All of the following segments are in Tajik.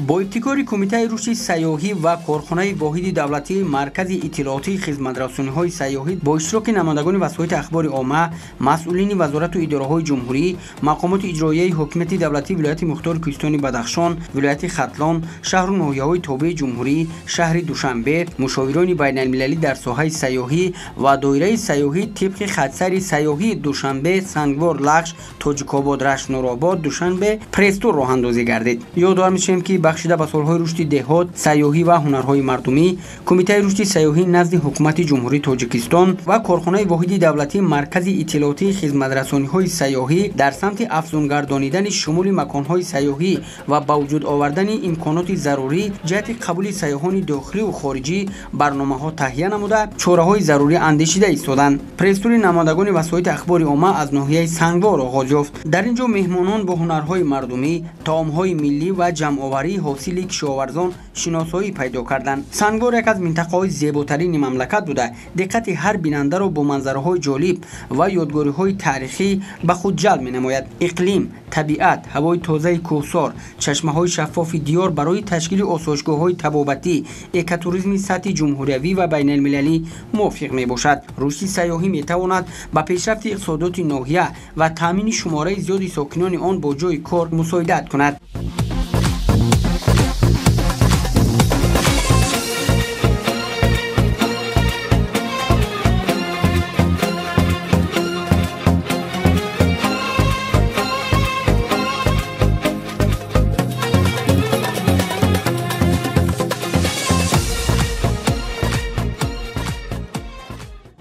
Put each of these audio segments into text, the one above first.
Бо ибтикори Кумитаи рушди сайёҳӣ ва корхонаи воҳиди давлатии Маркази иттилоотии хизматрасониҳои сайёҳӣ бо иштироки намояндагони васоити ахбори омма, масъулини вазорату идораҳои ҷумҳурӣ, мақомоти иҷроияи ҳокимияти давлатии вилояти мухтори Кӯҳистони Бадахшон, вилояти Хатлон, шаҳру ноҳияҳои тобеи ҷумҳурӣ, шаҳри Душанбе, мушовирони байналмилалӣ дар соҳаи сайёҳӣ ва доираи сайёҳӣ тибқи хатсайри сайёҳии Душанбе, Сангвор, Лахш, Тоҷикобод, Рашт, Нуробод, Душанбе пресс-тур роҳандозӣ гардид. Ёдовар мешавем, ки бахшида ба солҳои рушди деҳот, сайёҳӣ ва ҳунарҳои мардумӣ, Кумитаи рушди сайёҳӣ назди Ҳукумати Ҷумҳурии Тоҷикистон ва корхонаи воҳиди давлатии Маркази иттилоотии хизматрасониҳои сайёҳӣ дар самти афзунгардонидани шумули маконҳои сайёҳӣ ва ба вуҷуд овардани имконоти зарурӣ ҷиҳати қабули сайёҳони дохиливу хориҷӣ барномаҳо таҳия намуда, чораҳои зарурӣ андешида истоданд. Пресс-тури намояндагони васоити ахбори омма аз ноҳияи Сангвор оғоз ёфт. Дар ин ҷо меҳмонон бо ҳунарҳои мардумӣ, таомҳои миллӣ ва ҷамъоварии ҳосили кишоварзон шиносоӣ пайдо карданд. Сангвор як аз минтақаҳои зеботарини мамлакат буда, диққати ҳар бинандаро бо манзараҳои ҷолиб ва ёдгориҳои таърихӣ ба худ ҷалб менамояд. Иқлим, табиат, ҳавои тозаи кӯҳсор, чашмаҳои шаффофи диёр барои ташкили осоишгоҳҳои табобатӣ, экотуризми сатҳи ҷумҳуриявӣ ва байналмилалӣ мувофиқ мебошад. Рушди сайёҳӣ метавонад ба пешрафти иқтисодиёти ноҳия ва таъмини шумораи зиёди сокинони он бо ҷойи кор мусоидат кунад.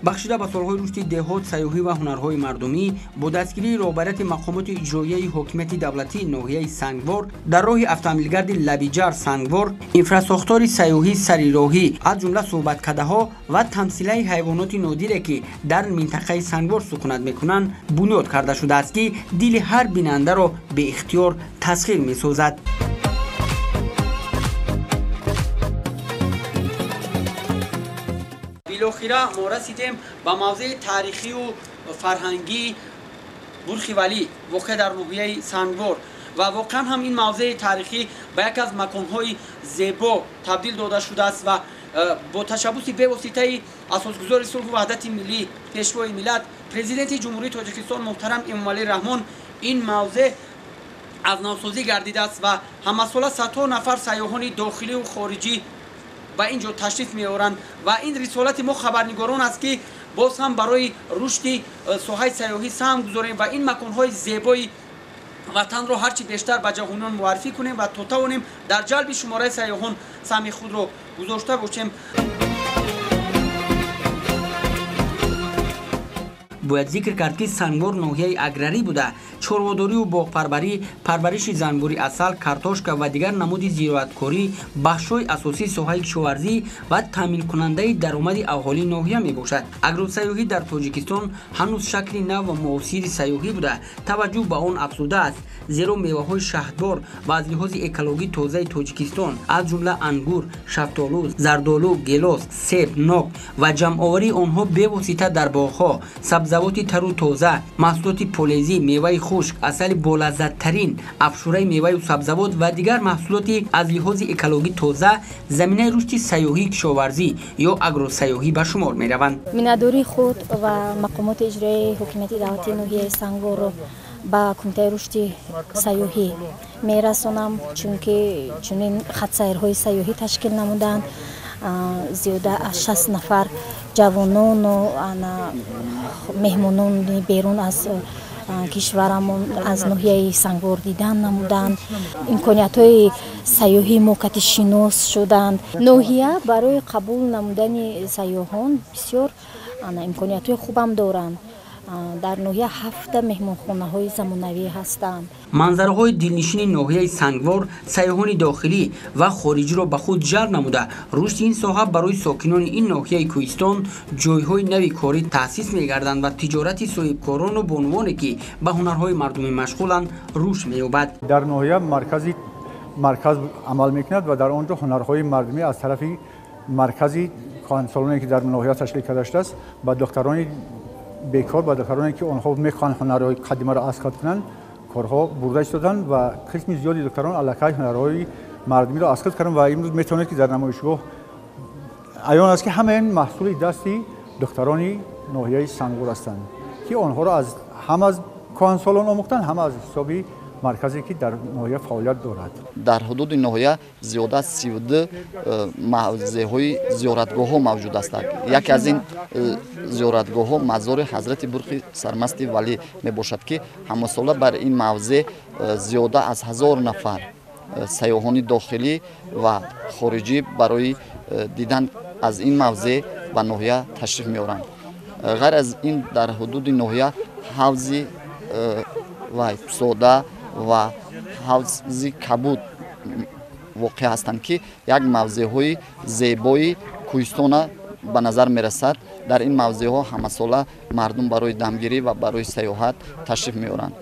Бахшида ба солҳои рушди деҳот, сайёҳӣ ва ҳунарҳои мардумӣ бо дастгирии роҳбарияти мақомоти иҷроияи ҳокимияти давлатии ноҳияи Сангвор дар роҳи автомобилгарди Лабиҷар Сангвор инфрасохтори сайёҳии сарироҳӣ, аз ҷумла суҳбаткадаҳо ва тамсилаи ҳайвоноти нодире, ки дар минтақаи Сангвор сукунат мекунанд, бунёд карда шудааст, ки дили ҳар бинандаро беихтиёр тасхир месозад. Билохира мо расидем ба мавзеи таърихию фарҳангии Бурхи Валӣ, воқеъ дар ноҳияи Сангвор, ва воқеан ҳам ин мавзеи таърихӣ ба яке аз маконҳои зебо табдил дода шудааст ва бо ташаббуси бевоситаи асосгузори сулҳу ваҳдати миллӣ, пешвои миллат, президенти Ҷумҳурии Тоҷикистон муҳтарам Эмомалӣ Раҳмон ин мавзеъ аз навсозӣ гардидааст ва ҳамасола садҳо нафар сайёҳони дохиливу хориҷӣ ба ин ҷо ташриф меоранд ва ин рисолати мо хабарнигорон аст, ки боз ҳам барои рушди соҳаи сайёҳӣ саҳм гузорем ва ин маконҳои зебои ватанро ҳарчи бештар ба ҷаҳониён муаррифӣ кунем ва то тавонем дар ҷалби шумораи сайёҳон саҳми худро гузошта бошем. Бояд зикр кард, ки Сангвор ноҳияи аграрӣ буда, чорводорию боғпарварӣ, парвариши занбури асал, картошка ва дигар намуди зироаткорӣ бахшҳои асосии соҳаи кишоварзӣ ва таъминкунандаи даромади аҳолии ноҳия мебошад. Агросайёҳӣ дар Тоҷикистон ҳанӯз шакли нав ва муосири сайёҳӣ буда, таваҷҷӯҳ ба он афзудааст, зеро меваҳои шаҳдбор ва аз лиҳози экологӣ тозаи Тоҷикистон, аз ҷумла ангур, шафтолу, зардолу, гелос, себ, нок ва ҷамъоварии онҳо бевосита дар боғҳо, сабзавоти тару тоза, маҳсулоти полезӣ, меваи хушк, асали болаззаттарин, афшураи меваю сабзавот ва дигар маҳсулоти аз лиҳози экологӣ тоза заминаи рушди сайёҳии кишоварзӣ ё агросайёҳӣ ба шумор мераванд. Миннатдории худ ва мақомоти иҷроияи ҳокимияти давлатии ноҳияи Сангворро ба Кумитаи рушди сайёҳӣ мерасонам, чунки чунин хатсайрҳои сайёҳӣ ташкил намуданд. Зиёда аз 60 нафар ҷавонону меҳмонони берун аз кишварамон аз ноҳияи Сангвор дидан намуданд. Имкониятҳои сайёҳии мо кати шинос шуданд. Ноҳия барои қабул намудани сайёҳон бисёр имкониятҳои хубам доранд. Дар ноҳия 7 меҳмонхонаҳои замонавӣ ҳастанд. Манзараҳои дилнишини ноҳияи Сангвор сайёҳони дохилӣ ва хориҷиро ба худ ҷалб намуда, рушди ин соҳа барои сокинони ин ноҳияи кӯҳистон ҷойҳои нави корӣ таъсис мегарданд ва тиҷорати соҳибкорону бонувоне, ки ба ҳунарҳои мардумӣ машғуланд, рушд меёбад. Дар ноҳия марказ амал мекунад ва дар он ҷо ҳунарҳои мардумӣ аз тарафи маркази кӯҳансолоне, ки дар ноҳия ташкил карда шудааст, ба духтарони бекор, ба духтароне, ки онҳо мехоҳанд ҳунарҳои қадимаро аз худ кунанд, корҳо бурда истоданд ва қисми зиёди духтарон аллакай ҳунарҳои мардумиро аз худ карданд ва имрӯз метавонед ки дар намоишгоҳ аён аст ки ҳамаи ин маҳсули дасти духтарони ноҳияи Сангвор ҳастанд ки онҳоро аз ҳам аз кӯҳансолон омӯхтанд, ҳам аз ҳисоби марказе ки дар ноҳия фаъолият дорад. Дар ҳудуди ноҳия зиёда аз 32 мавзеъҳои зиёратгоҳҳо мавҷуд ҳастанд. Яке аз ин зиёратгоҳҳо мазори ҳазрати Бурхи Сармасти Валӣ мебошад ки ҳамасола бар ин мавзеъ зиёда аз 1000 нафар сайёҳони дохилӣ ва хориҷӣ барои дидан аз ин мавзеъ ба ноҳия ташриф меоранд. Ғайр аз ин дар ҳудуди ноҳия ҳавзи Вайсода ва ҳавзи Кабуд воқеъ ҳастанд ки як мавзеъҳои зебои кӯҳистона ба назар мерасад. Дар ин мавзеъҳо ҳамасола мардум барои дамгирӣ ва барои сайёҳат ташриф меоранд.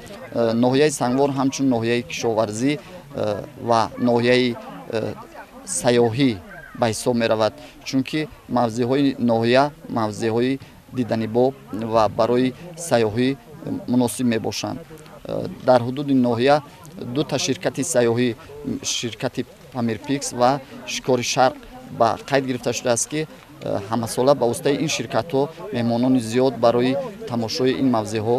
Ноҳияи Сангвор ҳамчун ноҳияи кишоварзӣ ва ноҳияи сайёҳӣ ба ҳисоб меравад, чунки мавзеъҳои ноҳия мавзеъҳои диданибоб ва барои сайёҳӣ муносиб мебошанд. Дар ҳудуди ноҳия дута ширкати сайёҳӣ, ширкати Памирпикс ва Шикори Шарқ ба қайд гирифта шудааст ки ҳамасола ба воситаи ин ширкатҳо меҳмонони зиёд барои тамошои ин мавзеъҳо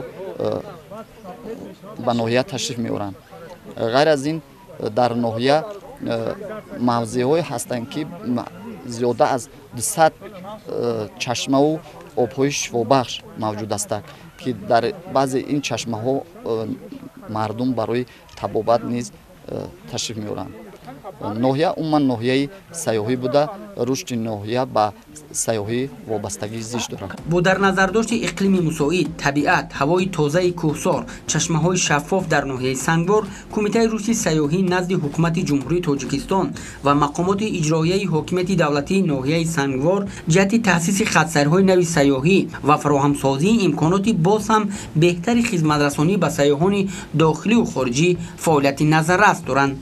ба ноҳия ташриф меоранд. Ғайр аз ин дар ноҳия мавзеъҳое ҳастанд ки зиёда аз 200 чашмаву обҳои шифобахш мавҷуд ҳастанд ки дар баъзе ин чашмаҳо мардум барои табобат низ ташриф меоранд. Ноҳия умуман ноҳияи сайёҳӣ буда, рушди ноҳия ба сайёҳӣ вобастагӣ зич дорад. Бо дар назардошти иқлими мусоид, табиат, ҳавои тозаи кӯҳсор, чашмаҳои шаффоф дар ноҳияи Сангвор, Кумитаи рушди сайёҳӣ назди Ҳукумати Ҷумҳурии Тоҷикистон ва мақомоти иҷроияи ҳокимияти давлатии ноҳияи Сангвор ҷиҳати таъсиси хатсайрҳои нави сайёҳӣ ва фароҳамсозии имконоти боз ҳам беҳтари хизматрасонӣ ба сайёҳони дохилию хориҷӣ фаъолияти назаррас доранд.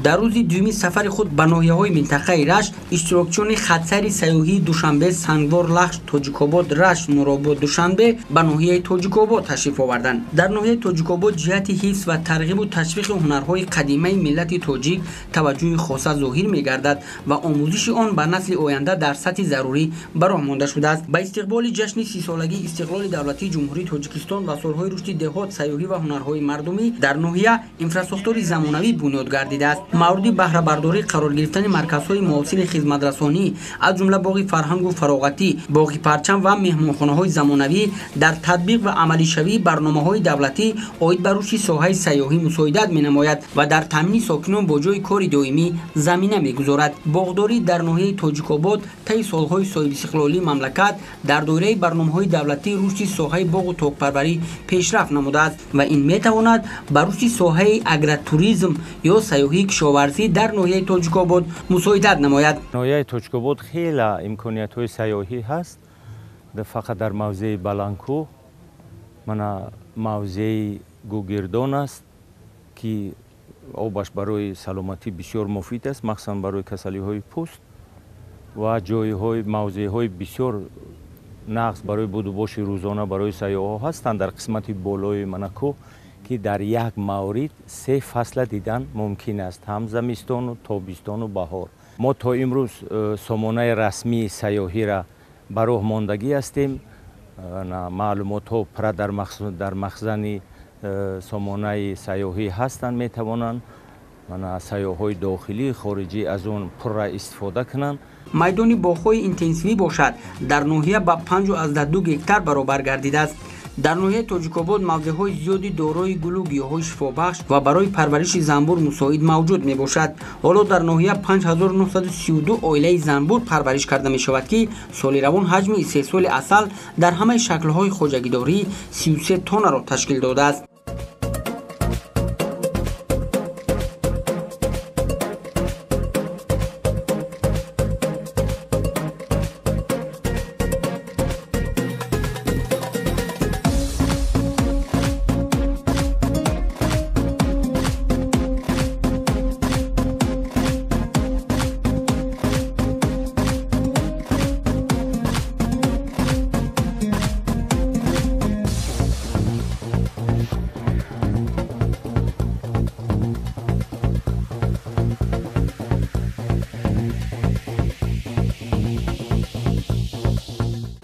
Дар рӯзи дуюми сафари худ ба ноҳияҳои минтақаи Рашт иштирокчиёни хатсайри сайёҳии Душанбе, Сангвор, Лахш, Тоҷикобод, Рашт, Нуробод, Душанбе ба ноҳияи Тоҷикобод ташриф оварданд. Дар ноҳияи Тоҷикобод ҷиҳати ҳифз ва тарғибу ташвиқи ҳунарҳои қадимаи миллати тоҷик таваҷҷӯҳи хоса зоҳир мегардад ва омӯзиши он ба насли оянда дар сатҳи зарурӣ ба роҳ монда шудааст. Ба истиқболи ҷашни 30-солагии истиқлоли давлатии Ҷумҳурии Тоҷикистон ва солҳои рушди деҳот, сайёҳӣ ва ҳунарҳои мардумӣ дар ноҳия инфрасохтори замонавӣ бунёд гардидааст. Мавриди баҳрабардорӣ қарор гирифтани марказҳои муосири хизматрасонӣ аз ҷумла боғи фарҳангу фароғатӣ, боғи парчам ва меҳмонхонаҳои замонавӣ дар татбиқ ва амалишавии барномаҳои давлатӣ оид ба рушди соҳаи сайёҳӣ мусоидат менамояд ва дар таъмини сокинон бо ҷойи кори доимӣ замина мегузорад. Боғдорӣ дар ноҳияи Тоҷикобод таи солҳои соҳибистиқлолии мамлакат дар доираи барномаҳои давлатии рушди соҳаи боғу токпарварӣ пешрафт намудааст ва ин метавонад ба рушди соҳаи агротуризм ё сайёҳии кишоварзӣ дар ноҳияи Тоҷикобод мусоидат намояд. Ноҳияи Тоҷикобод хеле имкониятҳои сайёҳӣ ҳаст, фақат дар мавзеи Баландкӯҳ, мана мавзеи Гугирдон аст ки обаш барои саломатӣ бисёр муфид аст, махсусан барои касалиҳои пӯст ва ҷойҳои мавзеъҳои бисёр нағз барои будубоши рӯзона барои сайёҳҳо ҳастанд дар қисмати болои мана кӯҳ ки дар як маврид се фасла дидан мумкин аст, ҳам зимистону тобистону баҳор. Мо то имрӯз сомонаи расмии сайёҳиро ба роҳ мондагӣ ҳастем. Маълумотҳо пурра дар махзани сомонаи сайёҳӣ ҳастанд, метавонанд сайёҳҳои дохилӣ, хориҷӣ аз он пурра истифода кунанд. Майдони боғҳои интенсивӣ бошад дар ноҳия ба 5,2 гектар баробар гардидааст. Дар ноҳияи Тоҷикобод мавзеъҳои зиёди дорои гулу гиёҳҳои шифобахш ва барои парвариши занбур мусоид мавҷуд мебошад. Ҳоло дар ноҳия 5932 оилаи занбур парвариш карда мешавад, ки соли равон ҳаҷми истеҳсоли асал дар ҳамаи шаклҳои хоҷагидорӣ 33 тоннаро ташкил додааст.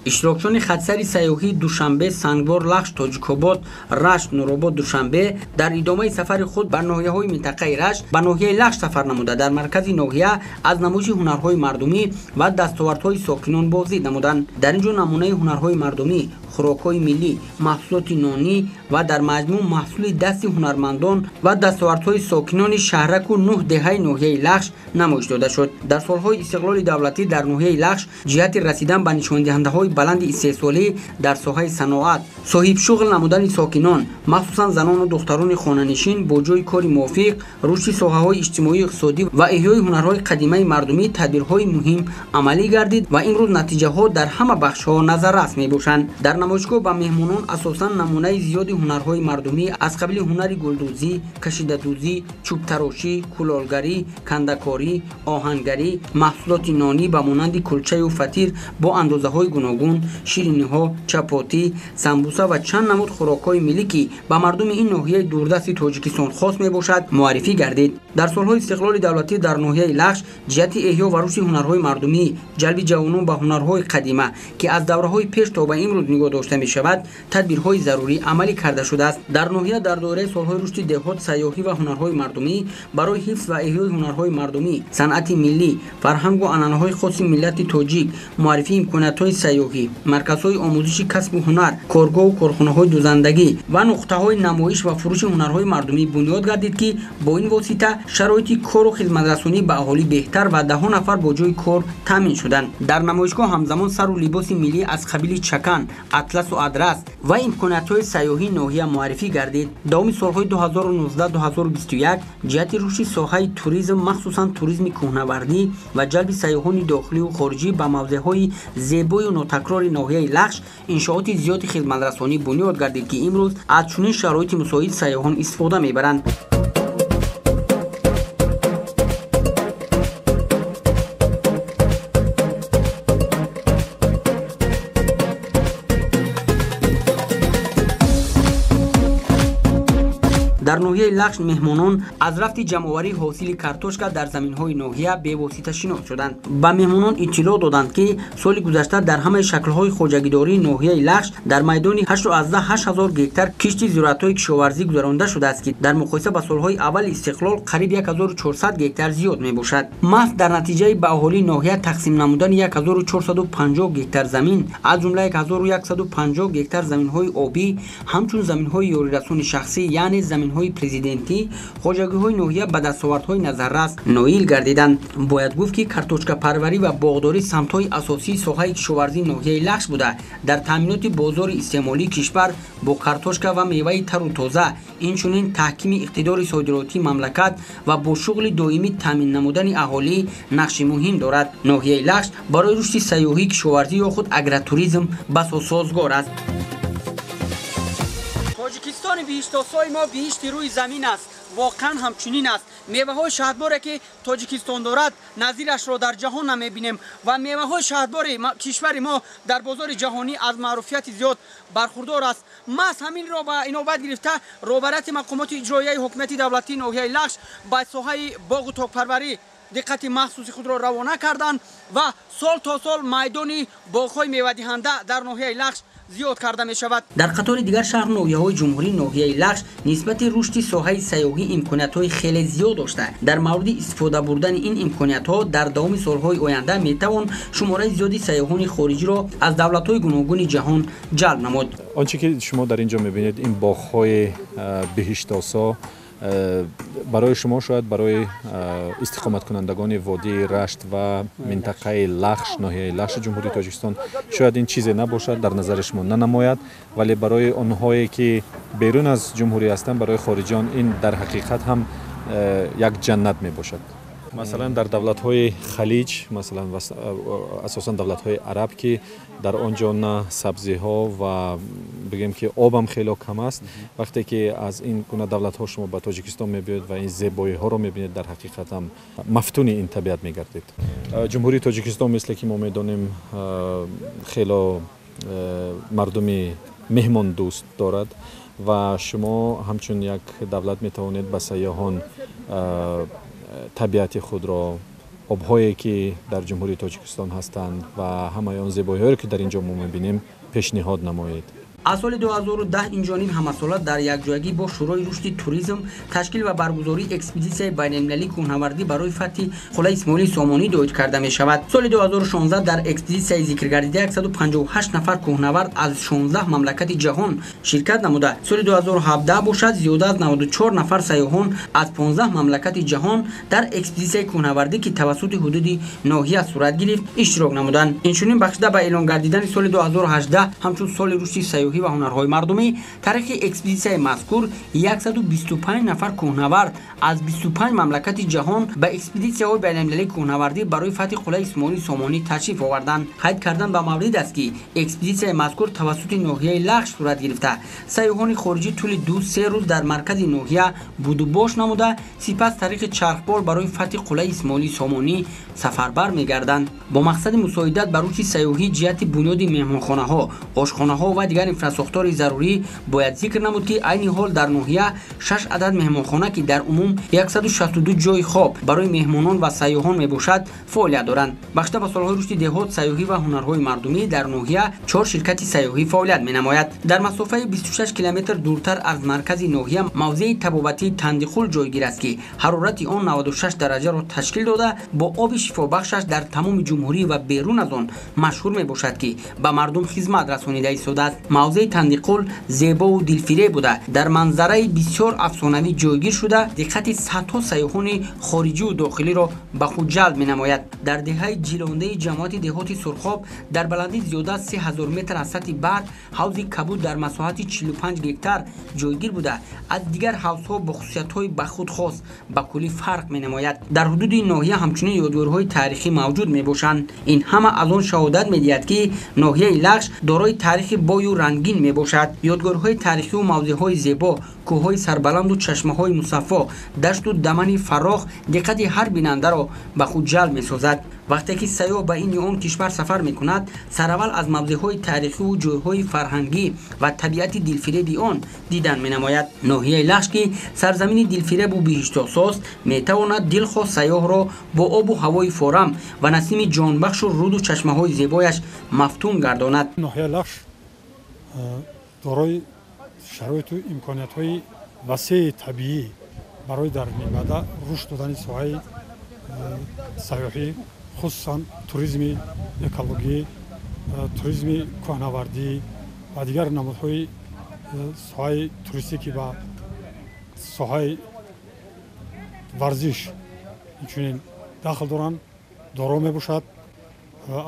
Иштирокчиёни хатсайри сайёҳии Душанбе, Сангвор, Лахш, Тоҷикобод, Рашт, Нуробод, Душанбе дар идомаи сафари худ ба ноҳияҳои минтақаи Рашт ба ноҳияи Лахш сафар намуда, дар маркази ноҳия аз намоиши ҳунарҳои мардумӣ ва дастовардҳои сокинон боздид намуданд. Дар ин ҷо намунаи ҳунарҳои мардумӣ, хӯрокҳои миллӣ, маҳсулоти нонӣ ва дар маҷмӯъ маҳсули дасти ҳунармандон ва дастовардҳои сокинони шаҳраку 9 деҳаи ноҳияи Лахш намоиш дода шуд. Дар солҳои истиқлоли давлатӣ дар ноҳияи Лахш ҷиҳати расидан ба нишондиҳандаҳои баланди истеҳсолӣ дар соҳаи саноат, соҳибшуғл намудани сокинон, махсусан занону духтарони хонанишин бо ҷойи кори мувофиқ, рушди соҳаҳои иҷтимоию иқтисодӣ ва эҳёи ҳунарҳои қадимаи мардумӣ тадбирҳои муҳим амалӣ гардид ва имрӯз натиҷаҳо дар ҳама бахшҳо назаррас мебошанд. Дар намоишгоҳ ба меҳмонон асосан намунаи зиёди ҳунарҳои мардумӣ аз қабили ҳунари гулдӯзӣ, кашидадӯзӣ, чӯбтарошӣ, кулолгарӣ, кандакорӣ, оҳангарӣ, маҳсулоти нонӣ ба монанди кулчаю фатир бо андозаҳои гуногун, шириниҳо, чапотӣ, самбуса ва чанд намуд хӯрокҳои миллӣ, ки ба мардуми ин ноҳияи дурдасти Тоҷикистон хос мебошад, муаррифӣ гардид. Дар солҳои истиқлоли давлатӣ дар ноҳияи Лахш ҷиҳати эҳё ва рушди ҳунарҳои мардумӣ, ҷалби ҷавонон ба ҳунарҳои қадима, ки аз давраҳои пеш то ба имрӯз нигоҳ дошта мешавад, тадбирҳои зарурӣ амалӣ карда шудааст. Дар ноҳия дар доираи солҳои рушди деҳот, сайёҳӣ ва ҳунарҳои мардумӣ барои ҳифз ва эҳёи ҳунарҳои мардумӣ, санъати миллӣ, фарҳангу анъанаҳои хоси миллати тоҷик, муаррифии имкониятҳои сайёҳӣ, марказҳои омӯзиши касбу ҳунар, коргоҳу корхонаҳои дӯзандагӣ ва нуқтаҳои намоиш ва фурӯши ҳунарҳои мардумӣ бунёд гардид, ки бо ин восита шароити кору хизматрасонӣ ба аҳолӣ беҳтар ва даҳо нафар бо ҷойи кор таъмин шуданд. Дар намоишгоҳ ҳамзамон сару либоси миллӣ аз қабили чакан, атласу адрас ва имкониятҳои сайёҳии ноҳия муаррифӣ гардид. Давоми солҳои 2019-2021 ҷиҳати рушди соҳаи туризм, махсусан туризми кӯҳнавардӣ ва ҷалби сайёҳони дохилию хориҷӣ ба мавзеъҳои зебою нотакрори ноҳияи Лахш иншооти зиёди хизматрасонӣ бунёд гардид, ки имрӯз аз чунин шароити мусоид сайёҳон истифода мебаранд. Дар ноҳияи Лахш меҳмонон аз рафти ҷамъоварии ҳосили картошка дар заминҳои ноҳия бевосита шинос шуданд. Ба меҳмонон иттилоъ доданд, ки соли гузашта дар ҳамаи шаклҳои хоҷагидории ноҳияи Лахш дар майдони 8,8 ҳазор гектар кишти зироатҳои кишоварзӣ гузаронда шудааст, ки дар муқоиса ба солҳои аввали истиқлол қариб 1400 гектар зиёд мебошад. Маҳз дар натиҷаи ба аҳолии ноҳия тақсим намудани 1450 гектар замин, аз ҷумла 1150 гектар заминҳои обӣ, ҳамчун заминҳои ёрирасони шахсӣ, яъне заминҳои президентӣ, хоҷагиҳои ноҳия ба дастовардҳои назаррас ноил гардиданд. Бояд гуфт, ки картошкапарварӣ ва боғдорӣ самтҳои асосии соҳаи кишоварзии ноҳияи Лахш буда, дар таъминоти бозори истеъмолии кишвар бо картошка ва меваи тару тоза, инчунин таҳкими иқтидори содиротии мамлакат ва бо шуғли доимӣ таъмин намудани аҳолӣ нақши муҳим дорад. Ноҳияи Лахш барои рушди сайёҳии кишоварзӣ ё худ агротуризм басо созгор аст. Тоҷикистони биҳиштосои мо биҳишти рӯи замин аст. Воқеан ҳамчунин аст. Меваҳои шаҳдборе, ки Тоҷикистон дорад, назирашро дар ҷаҳон намебинем ва меваҳои шаҳдбори кишвари мо дар бозори ҷаҳонӣ аз маъруфияти зиёд бархурдор аст. Маҳз ҳаминро ба инобат гирифта роҳбарияти мақомоти иҷроияи ҳукумати давлатии ноҳияи Лахш ба соҳаи боғу токпарварӣ диққати махсуси худро равона карданд ва сол то сол майдони боғҳои мевадиҳанда дар ноҳияи Лахш зиёд карда мешавад. Дар қатори дигар шаҳру ноҳияҳои ҷумҳурӣ ноҳияи Лахш нисбати рушди соҳаи сайёҳӣ имкониятҳои хеле зиёд дошта, дар мавриди истифода бурдани ин имкониятҳо дар давоми солҳои оянда метавон шумораи зиёди сайёҳони хориҷиро аз давлатҳои гуногуни ҷаҳон ҷалб намуд. Он чӣ ки шумо дар ин ҷо мебинед, ин боғҳои биҳиштосо барои шумо, шояд барои истиқоматкунандагони водии Рашт ва минтақаи Лахш, ноҳияи Лахши Ҷумҳурии Тоҷикистон, шояд ин чизе набошад, дар назари шумо нанамояд, вале барои онҳое ки берун аз ҷумҳурӣ ҳастанд, барои хориҷиён ин дар ҳақиқат ҳам як ҷаннат мебошад. Масалан, дар давлатҳои Халиҷ, масалан, асосан давлатҳои араб, ки дар он ҷо на сабзиҳо ва бигем ки обам хело кам аст, вақте ки аз ин гуна давлатҳо шумо ба Тоҷикистон мебиёед ва ин зебоиҳоро мебинед, дар ҳақиқат ҳам мафтуни ин табиат мегардед. Ҷумҳурии Тоҷикистон, мисле ки мо медонем, хело мардуми меҳмондӯст дорад ва шумо ҳамчун як давлат метавонед ба сайёҳон табиати худро, обҳое ки дар Ҷумҳурии Тоҷикистон ҳастанд ва ҳамаи он зебоиҳое ки дар ин ҷо мо мебинем пешниҳод намоед. Аз соли 2010 инҷониб ҳамасола дар якҷоягӣ бо Шӯрои рушди туризм ташкил ва баргузории экспедитсияи байналмилалии кӯҳнавардӣ барои фатҳи Қуллаи Исмоили Сомонӣ доир карда мешавад. Соли 2016 дар экспедитсияи зикргардида 158 нафар кӯҳнавард аз 16 мамлакати ҷаҳон ширкат намуда, соли 2017 бошад зиёда аз 94 нафар сайёҳон аз 15 мамлакати ҷаҳон дар экспедитсияи кӯҳнавардӣ, ки тавассути ҳудуди ноҳия сурат гирифт, иштирок намуданд. Инчунин бахшида ба эълон гардидани соли 2018 ҳамчун соли рушди сайёҳӣ ва ҳунарҳои мардумӣ, таърихи экспедитсияи мазкур 125 нафар кӯҳнавард аз 25 мамлакати ҷаҳон ба экспедитсияҳои байналмилалии кӯҳнавардӣ барои фатҳи Қуллаи Исмоили Сомонӣ ташриф оварданд. Қайд кардан ба маврид аст, ки экспедитсияи мазкур тавассути ноҳияи Лахш сурат гирифта, сайёҳони хориҷӣ тӯли 2-3 рӯз дар маркази ноҳия будубош намуда, сипас тариқи чархбол барои фатҳи Қуллаи Исмоили Сомонӣ сафарбар мегарданд. Бо мақсади мусоидат ба рушди сайёҳӣ ҷиҳати бунёди меҳмонхонаҳо, ошхонаҳо ва дигар инфрасохтори зарурӣ бояд зикр намуд, ки айни ҳол дар ноҳия 6 адад меҳмонхона, ки дар умум 162 ҷойи хоб барои меҳмонон ва сайёҳон мебошад, фаъолият доранд. Бахшида ба солҳои рушди деҳот, сайёҳӣ ва ҳунарҳои мардумӣ дар ноҳия 4 ширкати сайёҳӣ фаъолият менамояд. Дар масофаи 26 километр дуртар аз маркази ноҳия мавзеи табобатии Тандиқул ҷойгир аст, ки ҳарорати он 96 дараҷаро ташкил дода, бо оби шифобахшаш дар тамоми ҷумҳурӣ ва берун аз он машҳур мебошад, ки ба мардум хизмат расонида истодааст. Мавзеи Тандиқул зебову дилфиреб буда, дар манзараи бисёр афсонавӣ ҷойгир шуда, диққати садҳо сайёҳони хориҷиву дохилиро ба худ ҷалб менамояд. Дар деҳаи Ҷилондаи ҷамоати деҳоти Сурхоб дар баландии зиёда аз 3000 метр аз сатҳи баҳр ҳавзи кабуд дар масоҳати 45 гектар ҷойгир буда, аз дигар ҳавзҳо бо хусусиятҳои ба худ хос ба куллӣ фарқ менамояд. Дар ҳудуди ноҳия ҳамчунин ёдгориҳои таърихӣ мавҷуд мебошанд. Ин ҳама аз он шаҳодат медиҳад, ки ноҳияи Лахш дорои таърихи бою рангин мебошад. Ёдгориҳои таърихиву мавзеъҳои зебо, кӯҳҳои сарбаланду чашмаҳои мусаффо, дашту дамани фарох диққати ҳар бинандаро ба худ ҷалб месозад. Вақте ки сайёҳ ба ин ё он кишвар сафар мекунад, сараввал аз мавзеъҳои таърихиву ҷойҳои фарҳангӣ ва табиати дилфиреби он дидан менамояд. Ноҳияи Лахш, ки сарзамини дилфиребу биҳиштосост, метавонад дилхоҳ сайёҳро бо обу ҳавои форам ва насими ҷонбахшу руду чашмаҳои зебояш мафтун гардонад. Ноҳияи Лахш дорои шароиту имкониятҳои васеи табиӣ барои дар минбаъда рушд додани соҳаи сайёҳӣ, хусусан туризми экологӣ, туризми кӯҳнавардӣ ва дигар намудҳои соҳаи туристӣ, ки ба соҳаи варзиш инчунин дахл доранд, доро мебошад.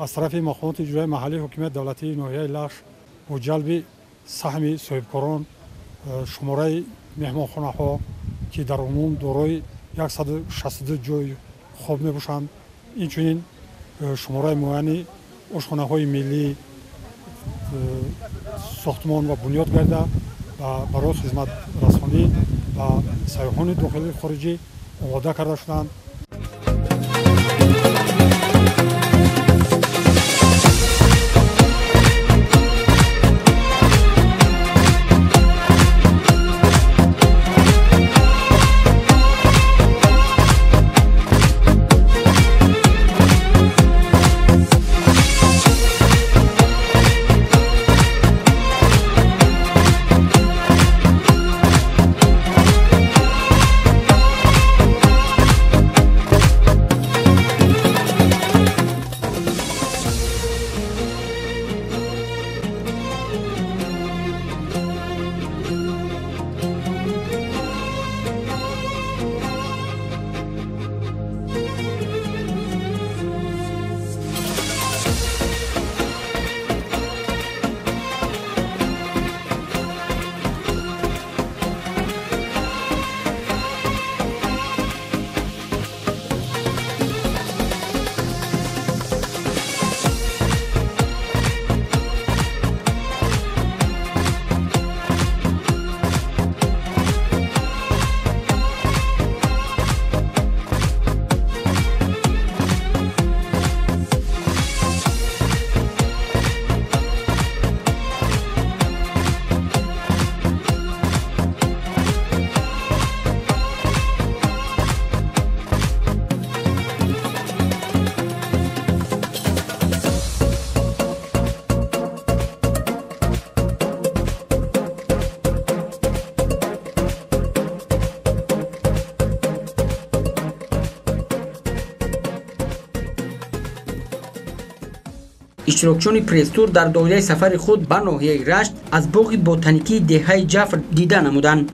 Аз тарафи мақомоти иҷроияи маҳаллии ҳукумати давлатии ноҳияи Лахш бо ҷалби саҳми соҳибкорон шумораи меҳмонхонаҳо, ки дар умум дорои 162 ҷой хоб мебошанд, инчунин шумораи муайяни ошхонаҳои миллӣ сохтмон ва бунёд гардида ва барои хизматрасонӣ ба сайёҳони дохилию хориҷӣ омода карда шуданд. Иштирокчиёни пресс-тур дар доираи сафари худ ба ноҳияи Рашт аз боғи ботаникии деҳаи Ҷафр дида намуданд.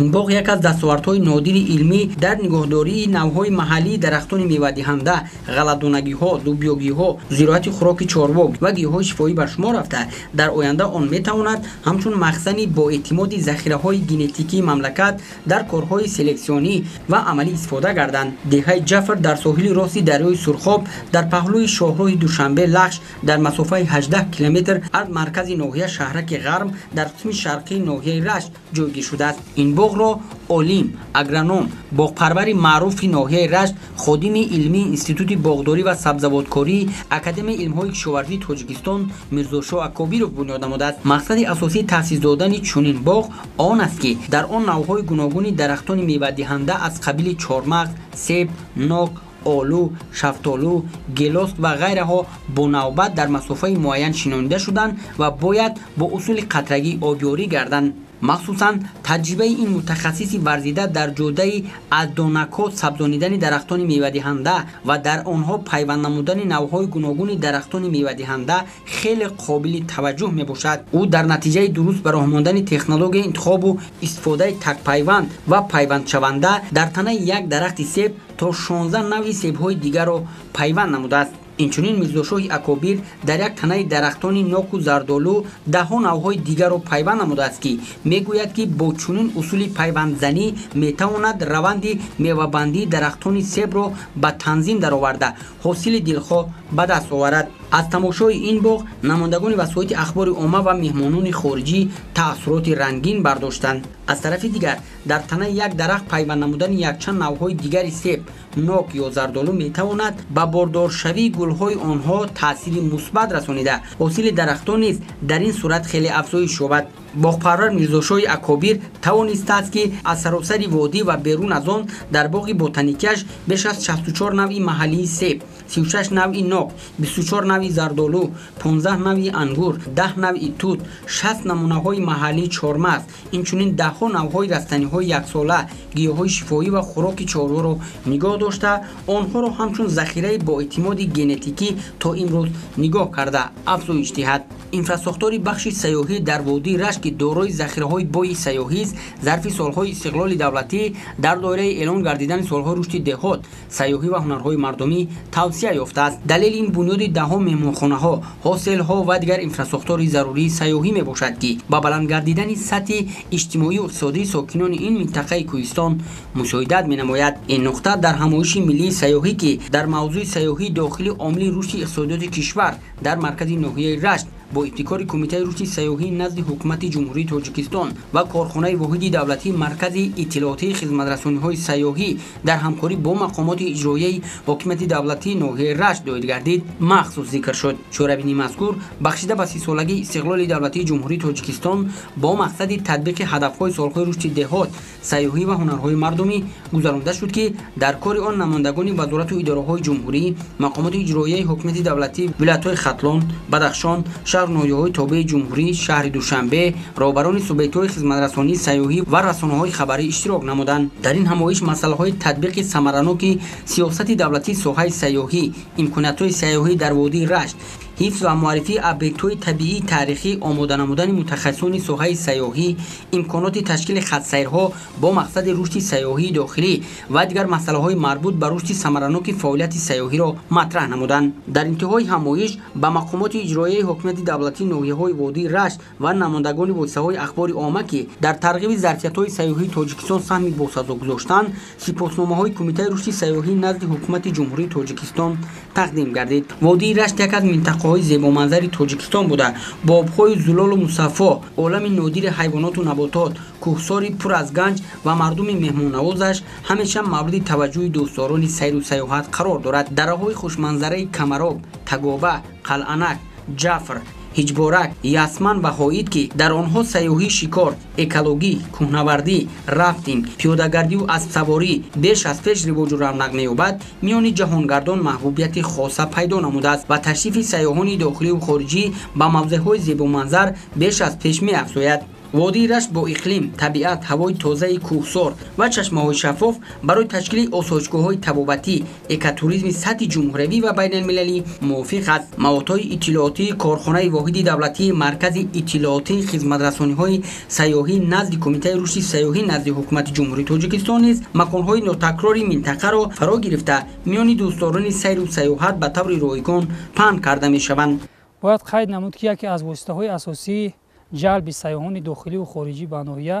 Ин боғ як аз дастовардҳои нодири илмӣ дар нигоҳдории навъҳои маҳаллии дарахтони мевадиҳанда, ғалладонагиҳо, дубёгиҳо, зироати хӯроки чорво ва гиёҳҳои шифоӣ ба шумор рафта, дар оянда он метавонад ҳамчун махзани боэътимоди захираҳои генетикии мамлакат дар корҳои селексионӣ ва амалӣ истифода гарданд. Деҳаи Ҷафр дар соҳили рости дарёи Сурхоб дар паҳлӯи шоҳроҳи Душанбе Лахш дар масофаи 18 километр аз маркази ноҳия шаҳраки Ғарм дар қисми шарқии ноҳияи Рашт ҷойгир шудааст. Ин боғро олим, агроном, боғпарвари маъруфи ноҳияи Рашт, ходими илмии Институти боғдорӣ ва сабзавоткории Академияи илмҳои кишоварзии Тоҷикистон Мирзошоҳ Акобиров бунёд намудааст. Мақсади асосии таъсис додани чунин боғ он аст, ки дар он навъҳои гуногуни дарахтони мевадиҳанда аз қабили чормағз, себ, нок, олу, шафтолу, гелос ва ғайраҳо бо навбат дар масофаи муайян шинонида шуданд ва бояд бо усули қатрагӣ обёрӣ гарданд. Махсусан таҷрибаи ин мутахассиси варзида дар ҷодаи аз донакҳо сабзонидани дарахтони мевадиҳанда ва дар онҳо пайванд намудани навъҳои гуногуни дарахтони мевадиҳанда хеле қобили таваҷҷӯҳ мебошад. Ӯ дар натиҷаи дуруст ба роҳ мондани технологияи интихобу истифодаи такпайванд ва пайвандшаванда дар танаи як дарахти себ то 16 навъи себҳои дигарро пайванд намудааст. Инчунин Мирзошоҳи Акобир дар як танаи дарахтони ноку зардолу даҳҳо навъҳои дигарро пайванд намудааст, ки мегӯяд, ки бо чунин усули пайвандзанӣ метавонад раванди мевабандии дарахтони себро ба танзим дароварда, ҳосили дилхоҳ ба даст оварад. Аз тамошои ин боғ намояндагони васоити ахбори омма ва меҳмонони хориҷӣ таассуроти рангин бардоштанд. Аз тарафи дигар, дар танаи як дарахт пайванд намудани якчанд навъҳои дигари себ, нок ё зардолу метавонад ба бордоршавии гулҳои онҳо таъсири мусбат расонида, ҳосили дарахтон низ дар ин сурат хеле афзоиш ёбад. Боғпарвар Мирзошоҳи Акобир тавонистааст, ки аз саросари водӣ ва берун аз он дар боғи ботаникиаш беш аз 64 навъи маҳаллии себ, 36 навъи нок, 24 навъи зардолу, 15 навъи ангур, 10 навъи тут, 60 намунаҳои маҳаллии чормағз, инчунин даҳҳо навъҳои растаниҳои яксола, гиёҳҳои шифоӣ ва хӯроки чорворо нигоҳ дошта, онҳоро ҳамчун захираи боэътимоди генетикӣ то имрӯз нигоҳ карда афзоиш диҳад. Инфрасохтори бахши сайёҳӣ дар водии Рашт, ки дорои захираҳои бои сайёҳист, зарфи солҳои истиқлоли давлатӣ дар доираи эълон гардидани солҳои рушди деҳот, сайёҳӣ ва ҳунарҳои мардумӣ тавсия ёфтааст. Далели ин бунёди даҳҳо меҳмонхонаҳо, ҳостелҳо ва дигар инфрасохтори зарурии сайёҳӣ мебошад, ки ба баланд гардидани сатҳи иҷтимоию иқтисодии сокинони ин минтақаи кӯҳистон мусоидат менамояд. Ин нуқта дар ҳамоиши миллии сайёҳӣ, ки дар мавзӯи сайёҳии дохили омили рушди иқтисодиёти кишвар дар маркази ноҳияи Рашт бо ибтикори Кумитаи рушди сайёҳӣ назди Ҳукумати Ҷумҳурии Тоҷикистон ва корхонаи воҳиди давлатии Маркази иттилоотии хизматрасониҳои сайёҳӣ дар ҳамкорӣ бо мақомоти иҷроияи ҳокимияти давлатии ноҳияи Рашт доир гардид, махсус зикр шуд. Чорабинии мазкур бахшида ба 30-солагии истиқлоли давлатии Ҷумҳурии Тоҷикистон бо мақсади татбиқи ҳадафҳои солҳои рушди деҳот, сайёҳӣ ва ҳунарҳои мардумӣ гузаронида шуд, ки дар кори он намояндагони вазорату идораҳои ҷумҳурӣ, мақомоти иҷроияи ҳокимияти давлатӣ вилоятҳои Хатлон, Бадахшон, шаҳру ноҳияҳои тобеи ҷумҳурӣ, шаҳри Душанбе, роҳбарони субъектҳои хизматрасонии сайёҳӣ ва расонаҳои хабарӣ иштирок намуданд. Дар ин ҳамоиш масъалаҳои татбиқи самараноки сиёсати давлатии соҳаи сайёҳӣ, имкониятҳои сайёҳӣ дар водии Рашт, ҳифз ва муаррифии объектҳои табиии таърихӣ, омода намудани мутахассисони соҳаи сайёҳӣ, имконоти ташкили хатсайрҳо бо мақсади рушди сайёҳии дохилӣ ва дигар масъалаҳои марбут ба рушди самараноки фаъолияти сайёҳиро матраҳ намуданд. Дар интиҳои ҳамоиш ба мақомоти иҷроияи ҳокимияти давлатии ноҳияҳои водии Рашт ва намояндагони воситаҳои ахбори омма, ки дар тарғиби зарфиятҳои сайёҳии Тоҷикистон саҳми босазо гузоштанд, сипосномаҳои Кумитаи рушди сайёҳӣ назди Ҳукумати Ҷумҳурии Тоҷикистон тақдим гардид. Водии Рашт як аз минтақаҳои зебоманзари Тоҷикистон буда, бо обҳои зулолу мусаффо, олами нодири ҳайвоноту наботот, кӯҳсори пур аз ганҷ ва мардуми меҳмоннавозаш ҳамеша мавриди таваҷҷӯҳи дӯстдорони сайру сайёҳат қарор дорад. Дараҳои хушманзараи Камароб, Тагоба, Қалъанак, Ҷафр, Ҳиҷборак, Ясман ва Ҳоид, ки дар онҳо сайёҳии шикор, экологӣ, кӯҳнавардӣ, рафтинг, пиёдагардию аспсаворӣ беш аз пеш ривоҷу равнақ меёбад, миёни ҷаҳонгардон маҳбубияти хоса пайдо намудааст ва ташрифи сайёҳони дохиливу хориҷӣ ба мавзеъҳои зебоманзар беш аз пеш меафзояд. Водии Рашт бо иқлим, табиат, ҳавои тозаи кӯҳсор ва чашмаҳои шаффоф барои ташкили осоишгоҳҳои табобатӣ, экотуризми сатҳи ҷумҳуриявӣ ва байналмилалӣ мувофиқ аст. Маводҳои иттилоотии корхонаи воҳиди давлатии Маркази иттилоотии хизматрасониҳои сайёҳӣ назди Кумитаи рушди сайёҳӣ назди Ҳукумати Ҷумҳурии Тоҷикистон низ маконҳои нотакрори минтақаро фаро гирифта, миёни дӯстдорони сайру сайёҳат ба таври ройгон паҳн карда мешаванд. Бояд қайд намуд, ки яке аз воситаҳои асосии ҷалби сайёҳони дохиливу хориҷӣ ба ноҳия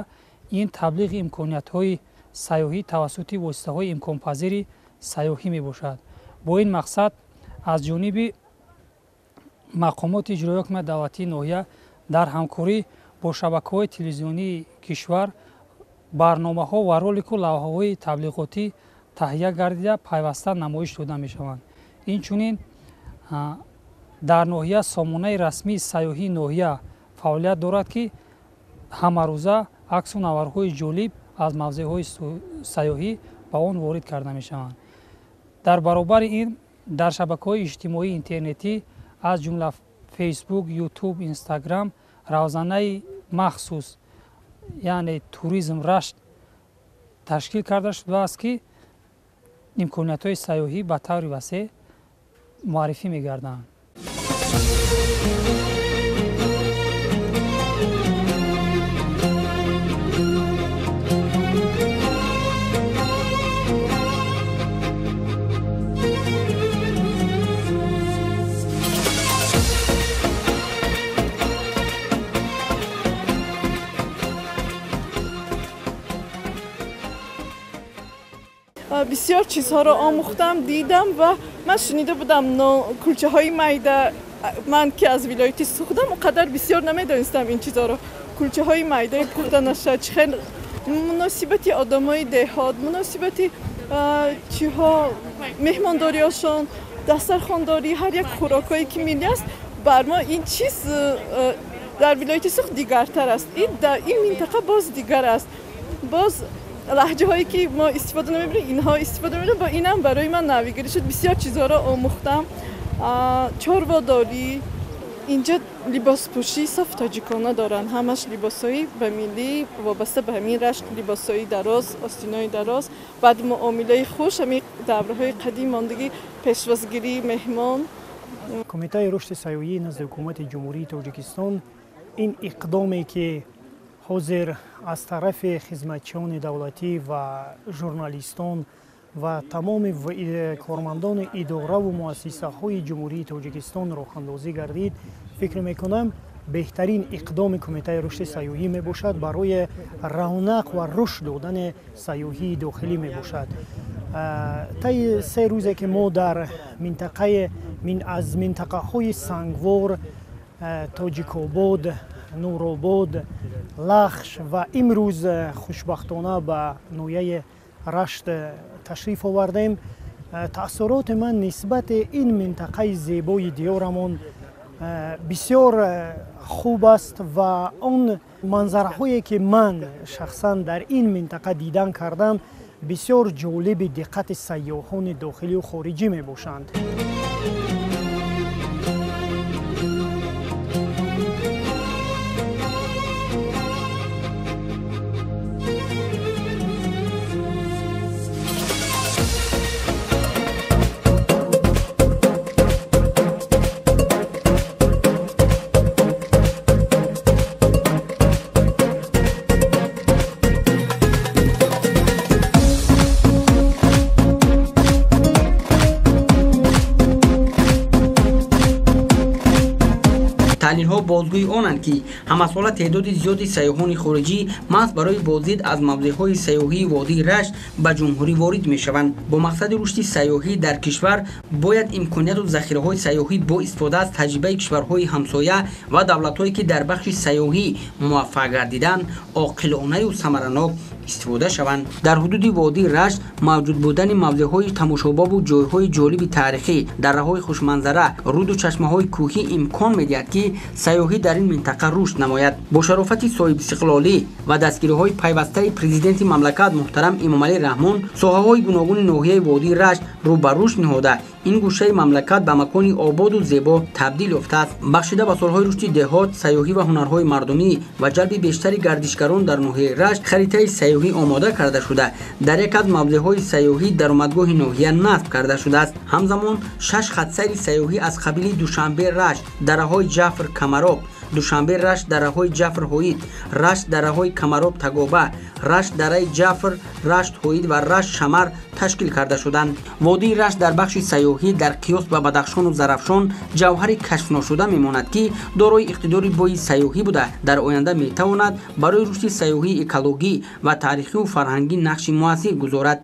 ин таблиғи имкониятҳои сайёҳӣ тавассути воситаҳои имконпазири сайёҳӣ мебошад. Бо ин мақсад аз ҷониби мақомоти иҷроияи ҳукумати давлатии ноҳия дар ҳамкорӣ бо шабакаҳои телевизионии кишвар барномаҳо ва ролику лавҳаҳои таблиғотӣ таҳия гардида пайваста намоиш дода мешаванд. Инчунин дар ноҳия сомонаи расмии сайёҳии ноҳия фаъолият дорад, ки ҳамарӯза аксу наварҳои ҷолиб аз мавзеъҳои сайёҳӣ ба он ворид карда мешаванд. Дар баробари ин дар шабакаҳои иҷтимоии интернетӣ аз ҷумла Фейсбук, Ютуб, Инстаграм равзанаи махсус, яъне туризм Рашт ташкил карда шудааст, ки имкониятҳои сайёҳӣ ба таври васеъ муаррифӣ мегарданд. Бисёр чизҳоро омӯхтам, дидам ва ман шунида будам кулчаҳои майда. Ман ки аз вилояти Суғдам, он қадар бисёр намедонистам ин чизҳоро. Кулчаҳои майдаи пухта нашад, чӣ хел муносибати одамои деҳот, муносибати чиҳо, меҳмондориҳошон, дастархондорӣ, ҳар як хӯрокҳое ки миллӣ аст, бар мо ин чиз дар вилояти Суғд дигартар аст. Ин минтақа боз дигар аст. Боз лаҳҷаҳое ки мо истифода намебарем, инҳо истифода мебарем. Бо инам барои ман навигарӣ шуд. Бисёр чизҳоро омӯхтам. Чорводорӣ, инҷа либоспӯшӣ соф тоҷикона доранд. Ҳамаш либосҳои ба миллӣ вобаста ба ҳамин Рашт, либосҳои дароз, остинои дароз, баъд муомилаи хуш, ҳамин давраҳои қадим мондагӣ, пешвозгирии меҳмон. Кумитаи рушди сайёҳӣ назди Ҳукумати Ҷумҳурии Тоҷикистон ин иқдоме ки ҳозир аз тарафи хизматчиёни давлатӣ ва журналистон ва тамоми кормандони идораву муассисаҳои Ҷумҳурии Тоҷикистон роҳандозӣ гардид, фикр мекунам беҳтарин иқдоми Кумитаи рушди сайёҳӣ мебошад барои равнақ ва рушд додани сайёҳии дохилӣ мебошад. Таи 3 рӯзе ки мо дар минтақаи аз минтақаҳои Сангвор, Тоҷикобод, Нуробод, Лахш ва имрӯз хушбахтона ба ноҳияи Рашт ташриф овардем, таассуроти ман нисбати ин минтақаи зебои диёрамон бисёр хуб аст ва он манзараҳое ки ман шахсан дар ин минтақа дидан кардам бисёр ҷолиби диққати сайёҳони дохилию хориҷӣ мебошанд. Таҳлилҳо бозгӯи онанд, ки ҳамасола теъдоди зиёди сайёҳони хориҷӣ маҳз барои боздид аз мавзеъҳои сайёҳии водии Рашт ба ҷумҳурӣ ворид мешаванд. Бо мақсади рушди сайёҳӣ дар кишвар бояд имконияту захираҳои сайёҳӣ бо истифода аз таҷрибаи кишварҳои ҳамсоя ва давлатҳое ки дар бахши сайёҳӣ муваффақ гардиданд, оқилонаю самаранок истифода шаванд. Дар ҳудуди водии Рашт мавҷуд будани мавзеъҳои тамошобобу ҷойҳои ҷолиби таърихӣ, дарраҳои хушманзара, руду чашмаҳои кӯҳӣ имкон медиҳад, ки сайёҳӣ дар ин минтақа рушд намояд. Бо шарофати соҳибистиқлолӣ ва дастгириҳои пайвастаи президенти мамлакат муҳтарам Эмомалӣ Раҳмон соҳаҳои гуногуни ноҳияи водии Рашт рӯ ба рушд ниҳода, ин гӯшаи мамлакат ба макони ободу зебо табдил ёфтааст. Бахшида ба солҳои рушди деҳот, сайёҳӣ ва ҳунарҳои мардумӣ ва ҷалби бештари гардишгарон дар ноҳияи Рашт харитаи сайёҳӣ омода карда шуда, дар як аз мавзеъҳои сайёҳӣ даромадгоҳи ноҳия насб карда шудааст. Ҳамзамон 6 хатсайри сайёҳӣ аз қабили Душанбе Рашт, дараҳои Ҷафр Камароб, Душанбе Рашт, дараҳои Ҷафр Ҳоид, Рашт, дараҳои Камароб Тагоба, Рашт, дараи Ҷафр, Рашт Ҳоид ва Рашт Шамар ташкил карда шуданд. Водии Рашт дар бахши сайёҳӣ дар қиёс ба Бадахшону Зарафшон ҷавҳари кашфношуда мемонад, ки дорои иқтидори бои сайёҳӣ буда, дар оянда метавонад барои рушди сайёҳии экологӣ ва таърихию фарҳангӣ нақши муассир гузорад.